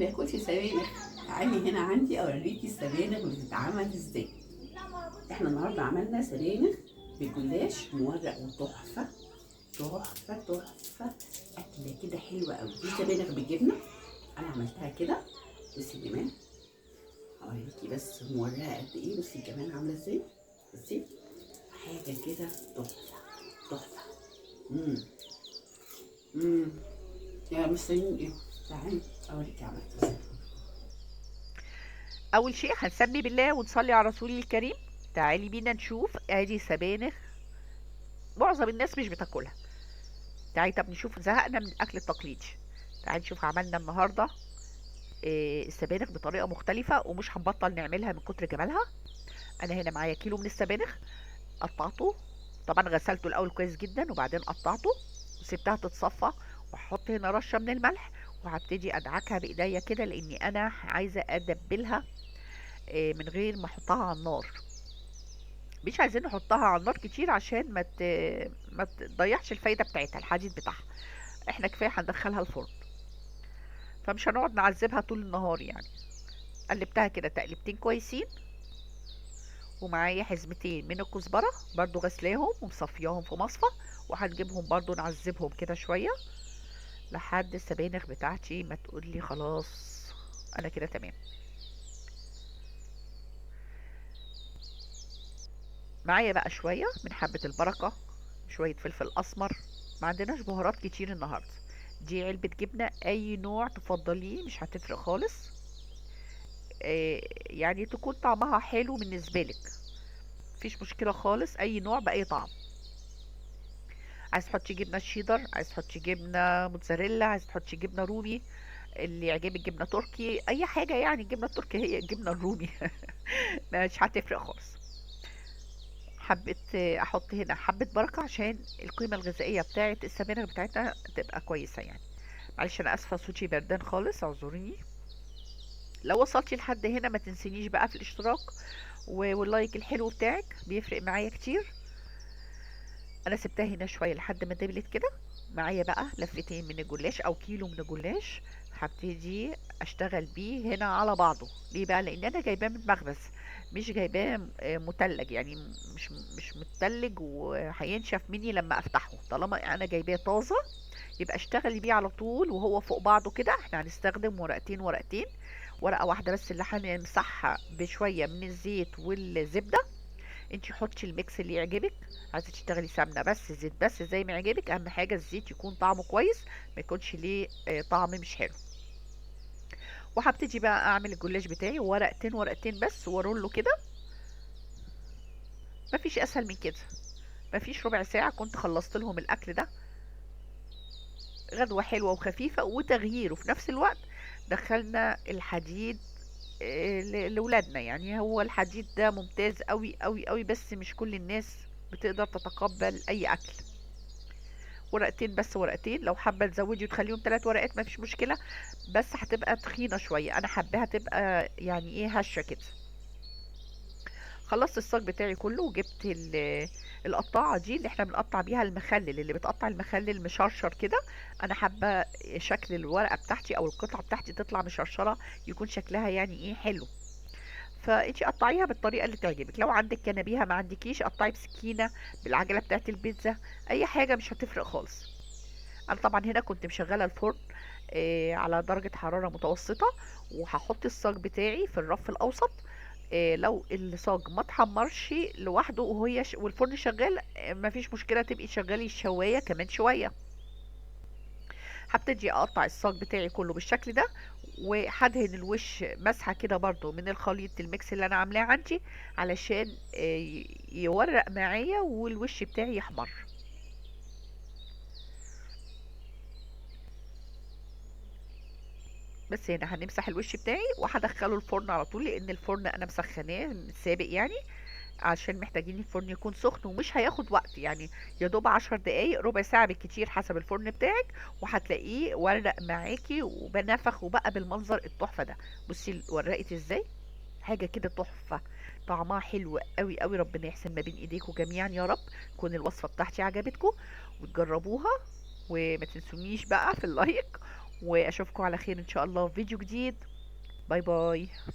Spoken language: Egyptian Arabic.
بياكلش سبانخ؟ تعالي هنا عندي اوريكي السبانخ بتتعمل ازاي. احنا النهارده عملنا سبانخ بالجلاش مورق وتحفه تحفة تحفة، اكله كده حلوة قوي. دي سبانخ بالجبنه انا عملتها كده. بصي الجمال، اوريكي بس مورقه قد ايه. بصي الجمال عامله ازاي، بصي حاجة كده تحفة تحفة. امم امم يا مستنيين ايه؟ تعالي اوريكي عملت ازاي. اول شيء هنسمي بالله ونصلي على رسوله الكريم. تعالي بينا نشوف. ادي سبانخ معظم الناس مش بتاكلها. تعالي طب نشوف، زهقنا من الاكل التقليدي. تعالي نشوف عملنا النهارده السبانخ بطريقة مختلفة ومش هنبطل نعملها من كتر جمالها. انا هنا معايا كيلو من السبانخ، قطعته طبعا، غسلته الاول كويس جدا وبعدين قطعته وسبتها تتصفى، وهحط هنا رشه من الملح وهبتدي ادعكها بايديا كده لاني انا عايزه ادبلها من غير ما احطها على النار. مش عايزين نحطها على النار كتير عشان ما تضيعش الفايدة بتاعتها، الحديد بتاعها. احنا كفاية هندخلها الفرن، فمش هنقعد نعذبها طول النهار يعني. قلبتها كده تقلبتين كويسين، ومعايا حزمتين من الكزبره برضو غسلاهم ومصفياهم في مصفى، وهنجيبهم برضو نعذبهم كده شوية لحد السبانخ بتاعتي ما تقولي خلاص انا كده تمام. معايا بقى شوية من حبه البركة، شوية فلفل اسمر، ما عندناش بهارات كتير النهارده. دي علبة جبنه اي نوع تفضليه مش هتفرق خالص، يعني تكون طعمها حلو بالنسبة لك، مفيش مشكلة خالص، اي نوع باي طعم. عايز تحطي جبنه شيدر، عايز تحطي جبنه موتزاريلا، عايز تحطي جبنه رومي، اللي يعجبك، جبنه تركي، اي حاجة يعني. الجبنة التركي هي الجبنة الرومي مش هتفرق خالص. حبيت احط هنا حبه بركة عشان القيمة الغذائية بتاعه السبانخ بتاعتنا تبقى كويسة يعني. معلش انا اسفه صوتي بردان خالص، اعذريني. لو وصلتي لحد هنا ما تنسينيش بقى في الاشتراك واللايك الحلو بتاعك، بيفرق معايا كتير. انا سبتها هنا شوية لحد ما دبلت كده. معايا بقى لفتين من الجلاش او كيلو من الجلاش، هبتدي اشتغل بيه هنا على بعضه. ليه بقى؟ لان انا جايباه من مخبز، مش جايباه متلج، يعني مش متلج وهينشف مني لما افتحه. طالما انا جايباه طازة يبقى اشتغلي بيه على طول وهو فوق بعضه كده. احنا هنستخدم ورقتين ورقتين، ورقة واحدة بس اللي هنمسحها بشوية من الزيت والزبده. انتي حطي الميكس اللي يعجبك، عايزه تشتغلي سمنه بس زيت بس زي ما يعجبك، اهم حاجة الزيت يكون طعمه كويس، ما يكونش ليه طعم مش حلو. وهبتدي بقى اعمل الجلاش بتاعي ورقتين ورقتين بس وارله كده، مفيش اسهل من كده. مفيش ربع ساعة كنت خلصت لهم الاكل ده. غدوه حلوة وخفيفة وتغيير، وفي نفس الوقت دخلنا الحديد لولادنا. يعني هو الحديد ده ممتاز قوي قوي قوي، بس مش كل الناس بتقدر تتقبل اي اكل. ورقتين بس ورقتين، لو حابة تزودي وتخليهم 3 ورقات مفيش مشكلة، بس هتبقى تخينة شوية، انا حباها تبقى يعني ايه هشه كده. خلصت الصاج بتاعي كله وجبت القطاعه دي اللي احنا بنقطع بيها المخلل، اللي بتقطع المخلل مشرشر كده. انا حابة شكل الورقة بتاعتي او القطعة بتاعتي تطلع مشرشره، يكون شكلها يعني ايه حلو. فانتي قطعيها بالطريقة اللي تعجبك، لو عندك كنبيها، ما عندكيش قطعي بسكينة، بالعجله بتاعت البيتزا، اي حاجة مش هتفرق خالص. انا طبعا هنا كنت مشغله الفرن على درجه حرارة متوسطه، وهحط الصاج بتاعي في الرف الاوسط. لو الصاج ما اتحمرش لوحده والفرن شغال، مفيش مشكلة، تبقي تشغلي الشوايه كمان شوية. هبتدي اقطع الصاج بتاعي كله بالشكل ده، وهدهن الوش مسحه كده برضو من الخليط الميكس اللي انا عاملاه عندي علشان يورق معايا والوش بتاعي يحمر. بس هنا هنمسح الوش بتاعي وهدخله الفرن على طول، لان الفرن انا مسخناه من السابق يعني، عشان محتاجين الفرن يكون سخن ومش هياخد وقت، يعني يا دوب 10 دقايق ربع ساعة بالكتير حسب الفرن بتاعك، وهتلاقيه ورق معاكي وبنفخ وبقى بالمنظر التحفة ده. بصي ورقت ازاي، حاجة كده تحفة، طعمها حلو قوي قوي. ربنا يحسن ما بين ايديكم جميعا يا رب. تكون الوصفة بتاعتي عجبتكم وتجربوها، وما تنسونيش بقى في اللايك واشوفكم على خير ان شاء الله في فيديو جديد. bye bye.